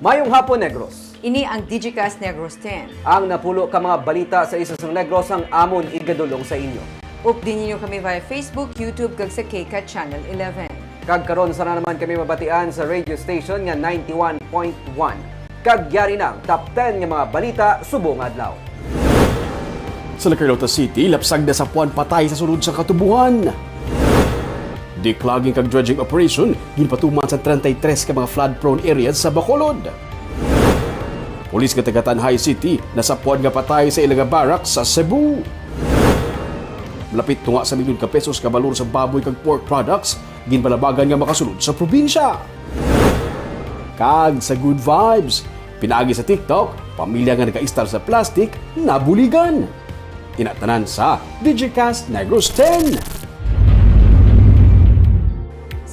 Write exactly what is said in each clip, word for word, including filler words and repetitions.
Mayong hapon, Negros. Ini ang Digicast Negros ten. Ang napulo ka mga balita sa isla sang Negros ang amon igadulong sa inyo. Updi ninyo kami via Facebook, YouTube, kag sa K CAT Channel eleven. Kag karon, sana naman kami mabatian sa radio station nga ninety-one point one. Kag yari na ang top ten nga mga balita subong adlaw. Sa La Carlota City, lapsag na sapuan patay sa sulod sa katubuhan. Declogging kag dredging operation ginpatuman sa treinta y tres ka mga flood-prone areas sa Bacolod. Pulis nga taga Tanjay City nasapuan nga patay sa ila nga barracks sa Cebu. Malapit tunga sa milyon ka pesos ka balor sa baboy kag pork products ginpalabagan nga makasulod sa probinsya. Kag sa good vibes, pinaagi sa TikTok, pamilya nga nagaistar sa plastic nabuligan. Ina tanan sa Digicast Negros ten.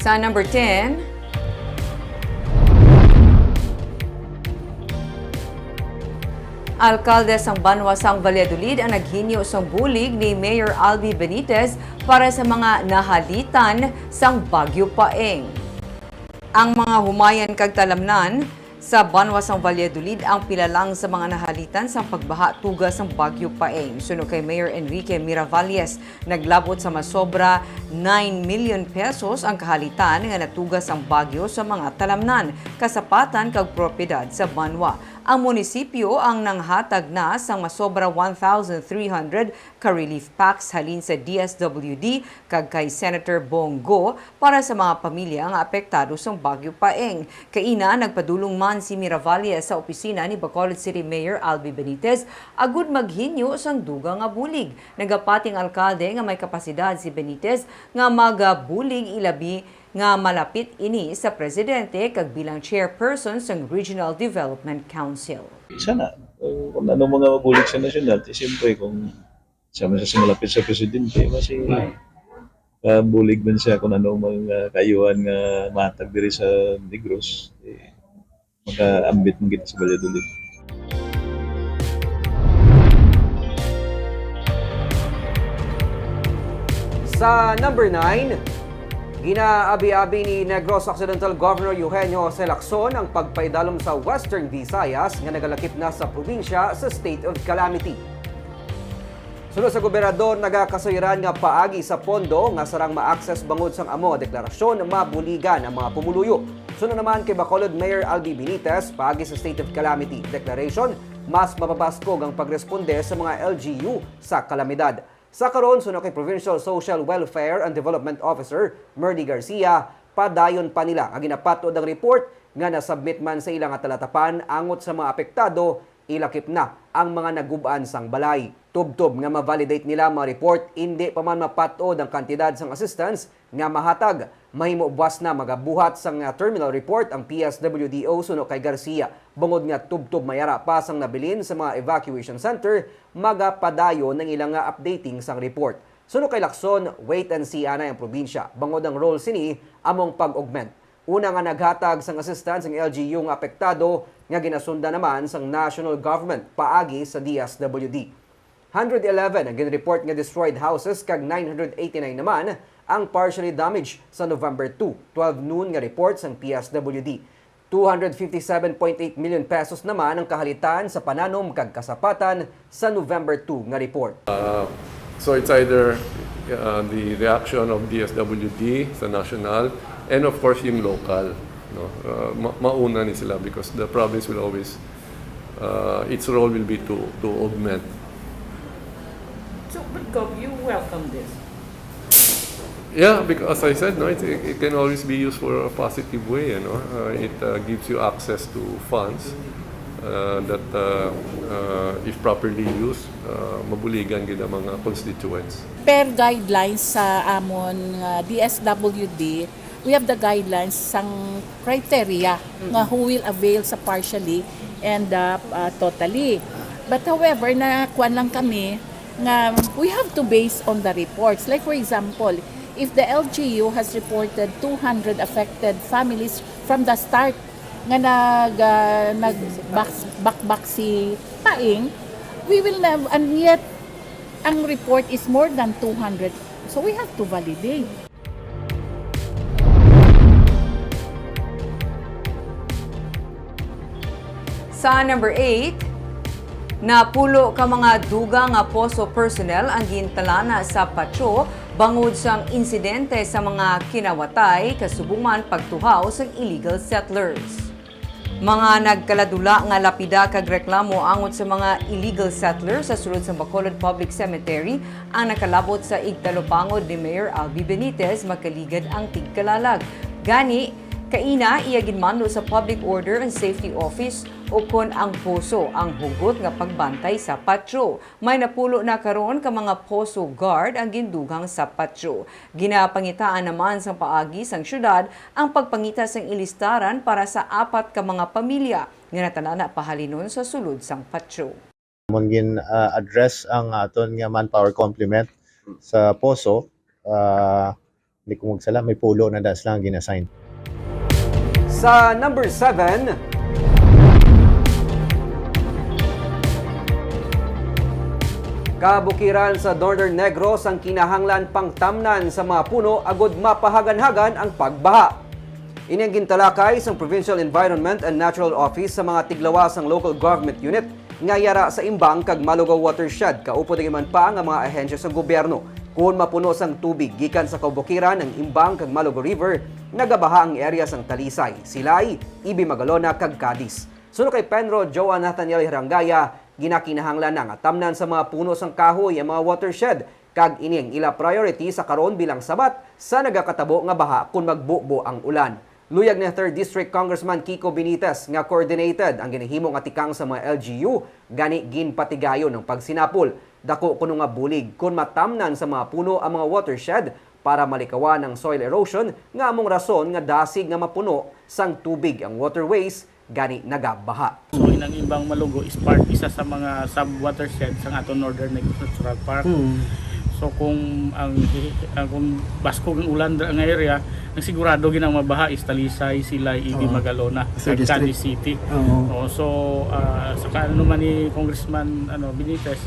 Sa number ten, alkalde sang banwa sang Valladolid ang naghinyo sang bulig ni Mayor Albi Benitez para sa mga nahalitan sang Bagyo Paeng. Ang mga humayan kag talamnan sa banwa sang Valladolid ang pila lang sa mga nahalitan sang pagbaha tuga sang Bagyo Paeng. Suno kay Mayor Enrique Miravalles, naglabot sa masobra nine million pesos ang kahalitan nga natuga sang bagyo sa mga talamnan, kasapatan kag propiedad sa banwa. Ang munisipyo ang nanghatag na sang masobra one thousand three hundred ka relief packs halin sa D S W D kag kay Senator Bong Go para sa mga pamilya nga apektado sang Bagyo Paeng. Kaina, nagpadulong man si Miravalles sa opisina ni Bacolod City Mayor Albi Benitez agud maghinyo sang dugang nga bulig. Nagapati ang alkalde nga may kapasidad si Benitez nga magabulig, ilabi nga malapit ini sa presidente kag bilang chairperson sang Regional Development Council. Sana, kung ano mga mabulig sa nasyonal, ti siyempre kung siya man sa malapit sa presidente, mas kabulig man siya kung ano mga kaayuhan nga matag diri sa Negros, eh, makaambit man kita sa Valladolid. Sa number nine, ginaabi-abi ni Negros Occidental Governor Eugenio Jose Lacson ang pagpaidalom sa Western Visayas nga nagalakip na sa probinsya sa state of calamity. Suno sa gobernador, nagakasuyaran nga paagi sa pondo nga sarang ma-access bangod sang amo nga deklarasyon, mabuligan ang mga pumuluyo. Suno naman kay Bacolod Mayor Albi Benitez, paagi sa state of calamity declaration, mas mapabaskog ang pagresponde sa mga L G U sa kalamidad. Sa karon, suno kay Provincial Social Welfare and Development Officer Merdy Garcia, padayon pa nila nga ginapatod ang report nga nasubmit man sa ila nga talatapan angot sa mga apektado, ilakip na ang mga nagub-an sang balay. Tubtob nga ma-validate nila ang mga report, indi pa man mapat-od ang kantidad sang assistance nga mahatag. Mahimo buas na magabuhat sang, ah, terminal report ang P S W D O suno kay Garcia, bangod nga tubtob may ara pa sang nabilin sa mga evacuation center, magapadayon ang ilang, ah, updating sang report. Suno kay Lacson, wait and see anay ang probinsya, bangod ang role sini amo ang pag-augment. Una nga naghatag sang assistance ang L G U nga apektado nga ginasundan naman sang national government paagi sa D S W D. Hundred eleven ang ginreport nga destroyed houses kag nine hundred eighty-nine naman ang partially damaged sa November two, twelve noon nga report sang P S W D. Two hundred fifty-seven point eight million pesos naman ang kahalitan sa pananom kag kasapatan sa November two nga report. Uh, so it's either uh, the reaction of D S W D sa national and of course yung local. No? Uh, ma- mauna ni sila because the province will always, uh, its role will be to, to augment. So, but Gov, you welcome this? Yeah, because as I said, no, it, it can always be used for a positive way. Ano? Uh, it uh, gives you access to funds uh, that, uh, uh, if properly used, uh, mabuligan gid ang mga constituents. Per guidelines sa amon nga D S W D, we have the guidelines sang criteria nga who will avail sa partially and uh, uh, totally. But however, na kuan lang kami nga we have to base on the reports. Like for example, if the L G U has reported two hundred affected families from the start nga nag uh, nag bakbak si Paing, we will never, and yet ang report is more than two hundred. So we have to validate. Sa number eight, napulo ka mga dugang nga POSO personnel ang gintalana sa Patio bangod sang insidente sa mga kinawatay, kasubong man pagtuhaw sang illegal settlers. Mga nagkaladula nga lapida kag reklamo angot sa mga illegal settlers sa sulod sang Bacolod Public Cemetery ang nakalabot sa igtalupangod ni Mayor Albee Benitez, makaligad ang tigkalalag. Gani, kaina iya ginmando sa Public Order and Safety Office ukon ang POSO ang hugot nga pagbantay sa Patio. May napulo na karon ka mga POSO guard ang gindugang sa Patio. Ginapangitaan naman sang paagi sang syudad ang pagpangita sang ilistaran para sa apat ka mga pamilya nga natalana pahalinon sa sulod sang Patio. Amon gin, ah, address ang aton nga manpower complement sa POSO. Ah, hindi ko magsala, may pulo na da sila nga gin-assign. Sa number seven, kabukiran sa Northern Negros ang kinahanglan pangtamnan sa mga puno agud mapahaganhagan ang pagbaha. Ini ang gintalakay sang Provincial Environment and Natural Office sa mga tiglawas sang Local Government Unit nga yara sa Imbang kag Malugaw Watershed. Kaupod ang iban pa nga mga ahensya sa gobyerno. Kon mapuno sang tubig gikan sa kabukiran ang Imbang kag Malugaw River, nagabaha ang area sang Talisay, Silay, Ibi Magalona kag Cadiz. Suno kay Penro Joan Nathaniel Hirangaya, ginakinahanglan na nga tamnan sa mga puno sang kahoy ang mga watershed, kag ini ang ila priority sa karon bilang sabat sa nagakatabo nga baha kon magbubo ang ulan. Luyag ni Third District Congressman Kiko Benitez nga coordinated ang ginahimo nga tikang sa mga L G U, gani ginpatigayon ang pagsinapol. Dako kuno nga bulig kon matamnan sa mga puno ang mga watershed para malikawan ang soil erosion nga among rason nga dasig nga mapuno sang tubig ang waterways gani nagabaha. So, inang Imbang Malugaw is part, isa sa mga sub-watershed sa aton Northern Negros Natural Park. Hmm. So, kung ang, ang kung baskog ang ulan dra nga area, ang sigurado ginang mabaha is Talisay, Silay, Ibi, Oo. Magalona, Sa kag district. Cadiz City. Oo. Oh, so, ah, sa kaano man ni Congressman, ano, Benitez,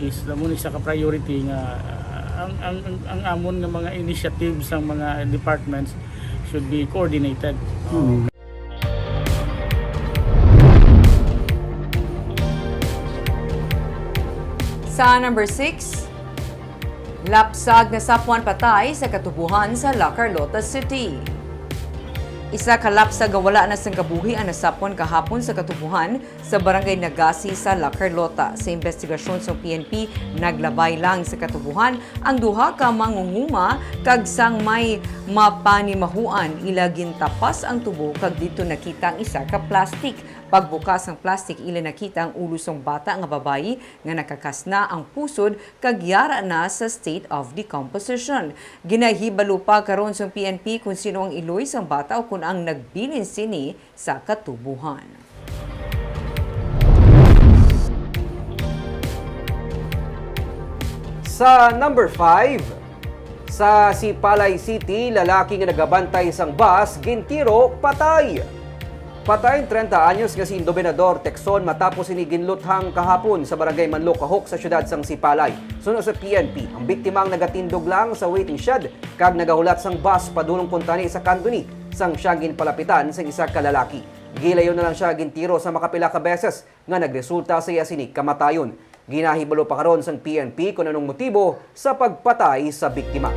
is na mo ni sa ka priority nga, ah, ang, ang, ang, ang amon nga mga initiatives sang mga departments should be coordinated. Hmm. Sa number six, lapsag nga sapwan patay sa katubohan sa La Carlota City. Isa ka lapsag nga wala na sang kabuhi ang nasapwan kahapon sa katubohan sa Barangay Nagasi sa La Carlota. Sa investigasyon sa P N P, naglabay lang sa katubohan ang duha ka mangunguma, kag sang may mapanimahuan, ila gintapas ang tubo kag didto nakita ang isa ka plastic. Pagbukas ang plastic, ila nakita ang ulo sang bata nga babayi nga nakakas na ang pusod kag yara na sa state of decomposition. Ginahibalo pa karon sang P N P kung sino ang iloy sang bata o kon ang nagbilin sini sa katubohan. Sa number five, sa Sipalay City, lalaki nga nagabantay sang bus gintiro patay. Patay ang trenta anyos nga si Indobinador Tecson matapos ini ginluthang kahapon sa Barangay Manlukahok sa siyudad sang Sipalay. Suno sa P N P, ang biktima ang nagatindog lang sa waiting shed kag nagahulat sang bus padulong kuntani sa kanduni sang siya ginpalapitan sang isa ka lalaki. Gilayon na lang siya gintiro sa makapila ka beses nga nagresulta sa iya sini kamatayon. Ginahibalo pa karon sang P N P kon anong motibo sa pagpatay sa biktima.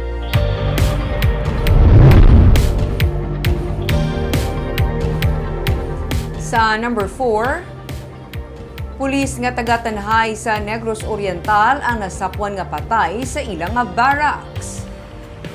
Sa number four, pulis nga taga-Tanjay sa Negros Oriental ang nasapwan nga patay sa ila nga barracks.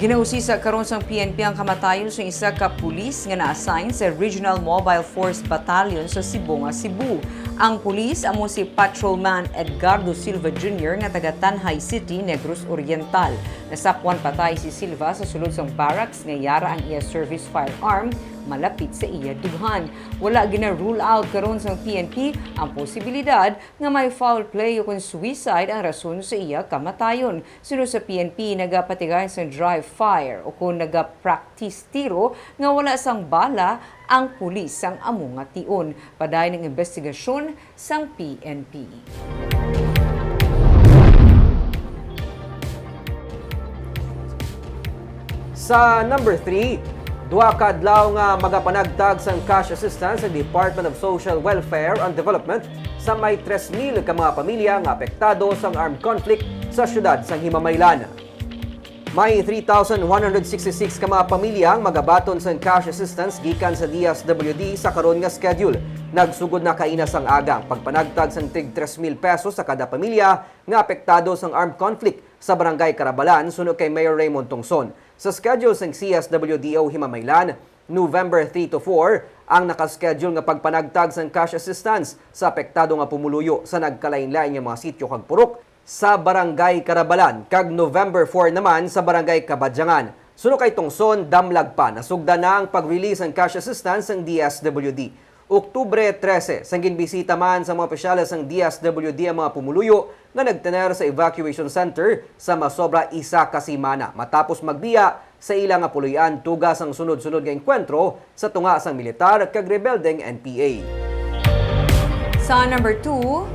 Ginausisa karon sang P N P ang kamatayon sang isa ka pulis nga na-assign sa Regional Mobile Force Battalion sa Sibonga, Cebu. Ang pulis amo si Patrolman Edgardo Silva Junior nga taga Tanjay City, Negros Oriental. Nasapwan patay si Silva sa sulod sang barracks nga yara ang iya service firearm malapit sa iya dughan. Wala gina-rule out karon sang P N P ang posibilidad nga may foul play ukon suicide ang rason sa iya kamatayon. Suno sa P N P, nagapatigayon sang dry fire ukon nagapractice tiro nga wala sang bala ang pulis sang amo nga tion. Padayon ang investigasyon sang P N P. Sa number three, Duha ka adlaw nga magapanagtag sang cash assistance ang Department of Social Welfare and Development sa may tres mil ka mga pamilya nga apektado sang armed conflict sa siyudad sang Himamaylan. May three thousand one hundred sixty-six ka mga pamilya ang magabaton sang cash assistance gikan sa D S W D sa karon nga schedule. Nagsugod na kaina sang aga ang pagpanagtag sang tig tres mil pesos sa kada pamilya nga apektado sang armed conflict sa Barangay Carabalan, suno kay Mayor Raymond Tongson. Sa schedule sang C S W D O Himamaylan, November three to four ang nakaschedule nga pagpanagtag sang cash assistance sa apektado nga pumuluyo sa nagkalainlain nga mga sityo kag purok sa Barangay Carabalan, kag November four naman sa Barangay Cabadyangan. Suno kay Tongson, damlag pa nasugdan na ang pag-release sang cash assistance sang D S W D. Oktubre trese, sang ginbisita man sa mga opisyales sang D S W D ang mga pumuluyo nga nagtener sa evacuation center sa masobra isa ka semana matapos magbiya sa ila nga puloy-an tuga sang sunod-sunod nga engkwentro sa tunga sang militar kag rebeldeng N P A. Sa number two,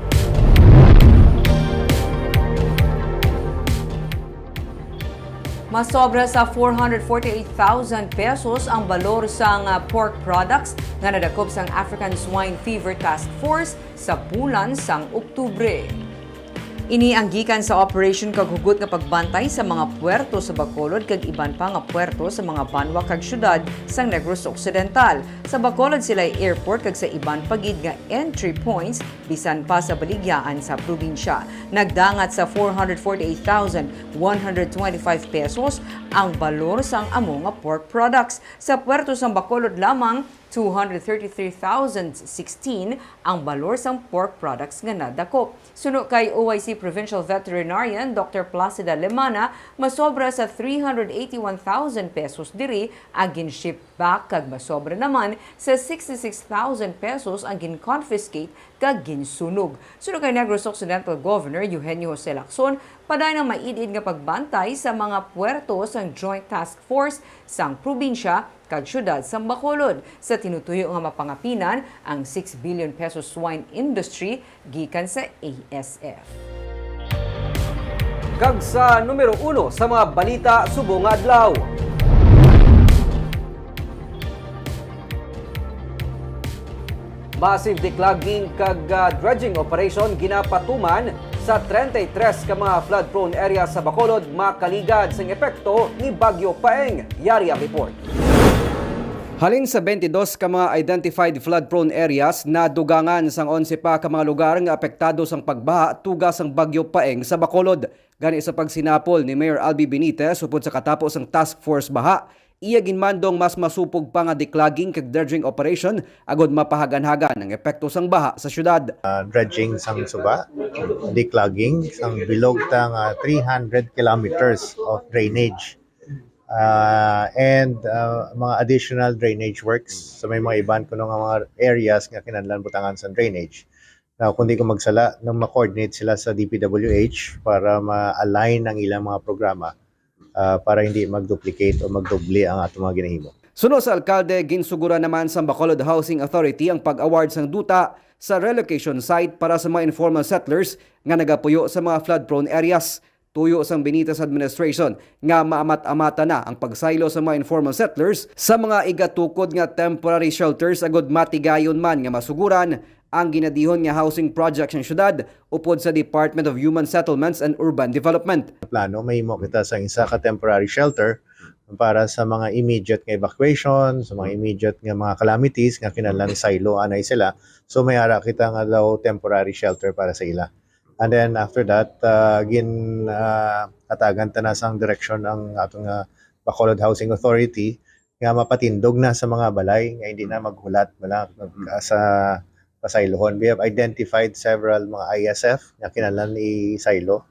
masobra sa four hundred forty-eight thousand pesos ang balor sang, ah, pork products nga nadakop sang African Swine Fever Task Force sa bulan sang Oktubre. Ini ang gikan sa operation kag hugot nga pagbantay sa mga puerto sa Bacolod kag iban pa nga puerto sa mga banwa kag syudad sang Negros Occidental. Sa Bacolod sila'y airport kag sa iban pa gid nga entry points bisan pa sa baligyaan sa probinsya. Nagdangat sa four hundred forty-eight thousand one hundred twenty-five pesos ang balor sang amo nga pork products. Sa puerto sang Bacolod lamang, two hundred thirty-three thousand sixteen ang balor sang pork products nga nadakop. Suno kay O I C Provincial Veterinarian Doctor Placida Lemana, masobra sa three hundred eighty-one thousand pesos diri ang gin-ship back kag masobra naman sa sixty-six thousand pesos ang gin-confiscate kag ginsunog. Suno kay Negros Occidental Governor Eugenio Jose Lacson, padayon ang maid-id nga pagbantay sa mga puerto sang Joint Task Force sang probinsya kag syudad sang Bacolod sa tinutuyo nga mapangapinan ang six billion pesos swine industry gikan sa A S F. Kag sa numero uno sa mga balita subong nga adlaw, massive declogging kag, ah, dredging operation ginapatuman sa treinta y tres ka mga flood-prone areas sa Bacolod makaligad sang epekto ni Bagyo Paeng. Yari ang report. Halin sa twenty-dos ka mga identified flood-prone areas, nadugangan sang onse pa ka mga lugar nga apektado sang pagbaha tuga sang Bagyo Paeng sa Bacolod. Gani, sa pagsinapol ni Mayor Albi Benitez upod sa katapo sang Task Force Baha, iya ginmandong mas masupog pa nga declogging kag dredging operation agod mapahaganhagan ang epekto sang baha sa syudad. Ah, dredging sang suba, declogging sang bilog ta nga three hundred kilometers of drainage. Ah, and, ah, mga additional drainage works sa may mga iban kuno nga mga areas nga kinahanglan butangan sa drainage. Now, kung di ko magsala, nang ma-coordinate sila sa D P W H para ma-align ang ilang mga programa, ah, para hindi mag-duplicate o magdoble ang atong mga ginahimo. Suno sa alkalde, ginsuguran naman sa Bacolod Housing Authority ang pag-award sang duta sa relocation site para sa mga informal settlers nga nagapuyo sa mga flood-prone areas. Tuyo sang Benitez administration nga maamat-amatan na ang pagsaylo sa mga informal settlers sa mga igatukod nga temporary shelters agud matigayon man nga masuguran ang ginadihon nga housing project sang syudad upod sa Department of Human Settlements and Urban Development. Plano, mahimo kita sa isa ka temporary shelter para sa mga immediate nga evacuation, sa mga immediate nga mga calamities nga kinahanglan saylo anay sila. So, may ara kita nga daw temporary shelter para sa ila. And then after that, ah, gin, ah, hatagan ta na sang direksyon ang ato nga Bacolod Housing Authority nga mapatindog na sa mga balay nga hindi na maghulat bala, ah, sa pasaylohon. We have identified several mga I S F nga kinahanglan isaylo.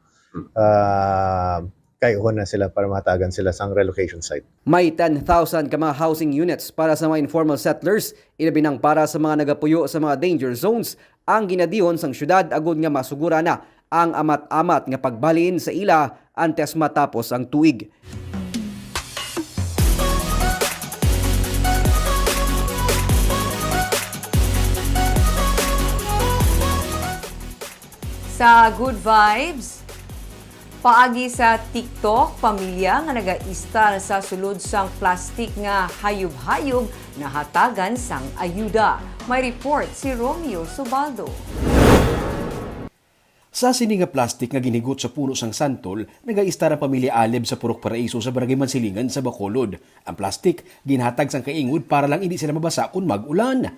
Ah, kayuhon na sila para mahatagan sila sang relocation site. May ten thousand ka mga housing units para sa mga informal settlers, ilabi nang para sa mga nagapuyo sa mga danger zones, ang ginadihon sang syudad agud nga masugura na ang amat-amat nga pagbalhin sa ila antes matapos ang tuig. Sa Good Vibes, Paagi sa TikTok, pamilya nga nagaistar sa sulod sang plastik nga hayub-hayub nahatagan sang ayuda. May report si Romeo Subaldo. Sa sini nga plastik nga ginhigot sa puno sang santol, nagaistar ang pamilya Alib sa Purok Paraiso sa Barangay Mansilingan sa Bacolod. Ang plastik ginhatag sang kaingod para lang indi sila mabasa kon mag-ulan.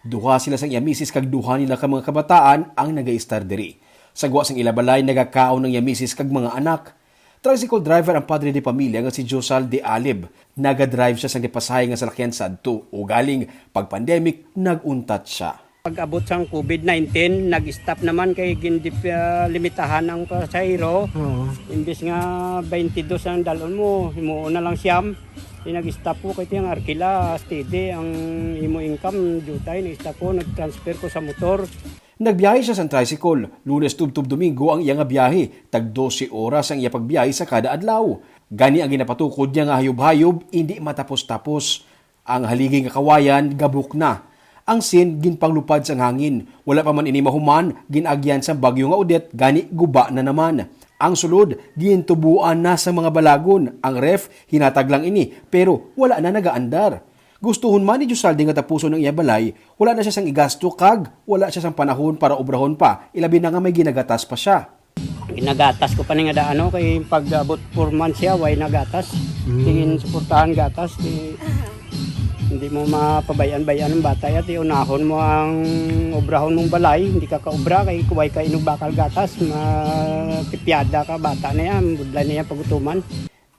Duha sila sang iya misis kag duha nila ka mga kabataan ang nagaistar diri. Sa gwa sang ila balay, nagakaon ang iya misis kag mga anak. Tricycle driver ang padre de pamilya nga si Josal de Alib. Nagadrive siya sang gipasahay nga salakyan sadto. Ugaling, pag-pandemic, nag-untat sia. Pag-abot sang covid nineteen, nag-stop naman kay gindi-, ah, limitahan ang pasahero. Oo. Imbis nga twenty-two ang dalon mo, himuon na lang siyam. Di nag-stop ko kay ang arkila, steady ang imo income, jutay, nag-stop ko, nag-transfer ko sa motor. Nagbiyahe siya sang tricycle. Lunes tubtob Domingo ang iya nga biyahe. Tag dose oras ang iya pagbiyahe sa kada adlaw. Gani ang ginapatukod niya nga hayub-hayub, indi matapos-tapos. Ang haligi nga kawayan gabok na. Ang sin ginpanglupad sang hangin. Wala pa man ini mahuman, gin-agyan sang bagyo nga Odette, gani guba na naman. Ang sulod, gintubuan na sa mga balagon. Ang ref, hinatag lang ini, pero wala na nagaandar. Gustuhon man ni Josaldi nga tapuson ang iya balay, wala na siya sang igasto kag wala siya sang panahon para obrahon pa, ilabi na nga may ginagatas pa siya. Ginagatas ko pa ni nga da-, ano, kay pag-abot four months siya, way nagatas. Mm. Tingin suportahan gatas, di, hindi mo mapabayan-bayan ang bata ya, di unahon mo ang obrahon mong balay, hindi ka kaobra, kay kuway ka inog bakal gatas, matipyada ka, bata na yan, budlay na yan pagutuman.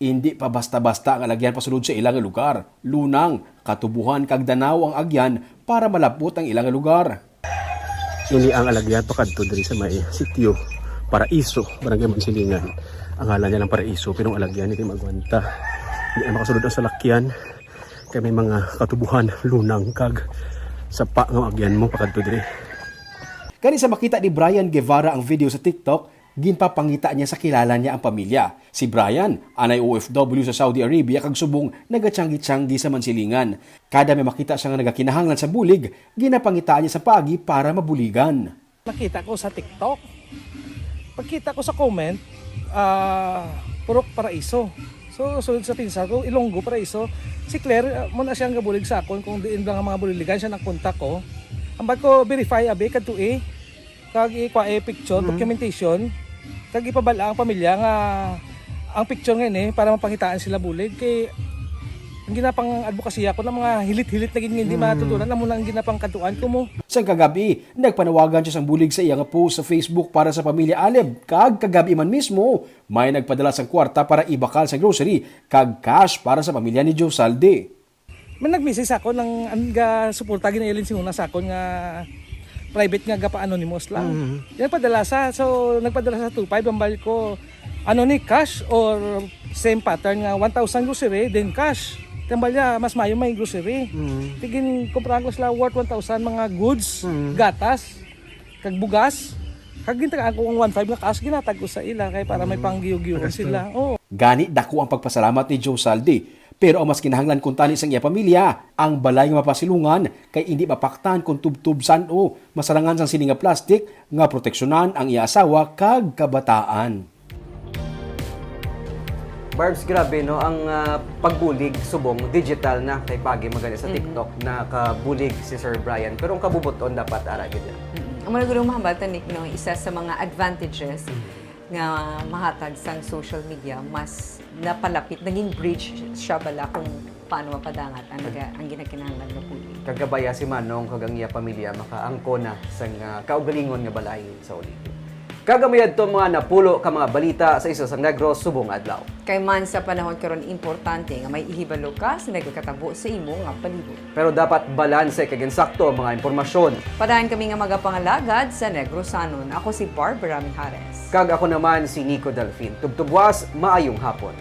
Indi pa basta-basta ang alagyan pasulod sa ila nga lugar. Lunang, katubuhan kag danaw ang agyan para malapot ang ila nga lugar. Ini ang alagyan pakadto diri sa may sitio Paraiso, Barangay Mansilingan. Ang ngalan niya lang Paraiso, pero ang alagyan hindi magwanta. Hindi na makasulod ang salakyan. Kay may mga katubuhan, lunang kag sapa nga agyan mo pakadto diri. Kani sa makita ni Brian Guevara ang video sa TikTok, ginpapangita niya sa kilala niya ang pamilya. Si Brian, anay O F W sa Saudi Arabia kag subong nagatsanggi-tsanggi sa Mansilingan. Kada may makita siya nga nagakinahanglan sa bulig, ginapangitaan niya sa paagi para mabuligan. Nakita ko sa TikTok. Pagkita ko sa comment, ah, Purok Paraiso. So, sulod sa pinsan ko, Ilonggo, Paraiso. Si Claire, ah, mo na siyang gabulig sa akon kung diin ba nga mga buligan siya nagkontak ko. Ambag ko, verify, abi, kadto eh. Kag ikuha, eh, picture, Mhm. documentation. Kag ipabala ang pamilya nga ang picture nga ini para mapangitaan sila bulig. Kay ang ginapang-advokasya ko ng mga hilit-hilit na gid nga hindi Mhm. matuluran, amo na ang ginapangkadtuan ko mo. Sang kagabi, nagpanawagan siya sang bulig sa iya nga post sa Facebook para sa pamilya Alib. Kag kagabi man mismo, may nagpadala sang kwarta para ibakal sa grocery kag cash para sa pamilya ni Josaldi. May nag-message sa akon, ang, ang ga-suporta ginailin si Huna sa akon nga private nga gapa-anonymous lang. Mhm. Yan padala sa, so, nagpadala sa two five, ambal ko, ano ni, cash or same pattern nga one thousand grocery, then cash. Tambal niya, mas mayo may grocery. Mhm. Tigin, kumprahan ko sila worth one thousand mga goods, Mhm. gatas, kag bugas. Kag gintagaan ko ang one five nga cash, ginatag ko sa ila kay para may Mm. panggiyo-giyo Pagasto. sila. Oo. Gani, dako ang pagpasalamat ni Josaldi. Pero ang mas kinahanglan kuntani sang iya pamilya, ang balay nga mapasilungan kay indi mapaktan kon tubtob san-o masarangan sang sini nga plastik nga proteksyonan ang iya asawa kag kabataan. Barbs, grabe, no, ang, ah, pagbulig subong digital na kay pagi magani sa Mhm. TikTok nakabulig si Sir Brian, pero ang kabubuton dapat ara gid na. Mm. Amo na gud ang mahambal ta, Nick, no, isa sa mga advantages Mm. nga mahatag sang social media, mas napalapit, naging bridge siya bala kung paano mapadangat ang naga-, ang ginakinahanglan nga bulig. Kagabaya si Manong kag ang iya pamilya makaangkon na sang, ah, kaugalingon nga balay sa uli. Kag amo yadto mga napulo ka mga balita sa Isla sang Negros subong adlaw. Kay man sa panahon karon, importante nga may ihibalo ka sa nagakatabo sa imo nga palibot. Pero dapat balanse kag insakto ang mga impormasyon. Padayon kami nga magapangalagad sa Negrosanon. Ako si Barbara Mijares. Kag ako naman si Nico Delfin. Tubtubwas, maayong hapon.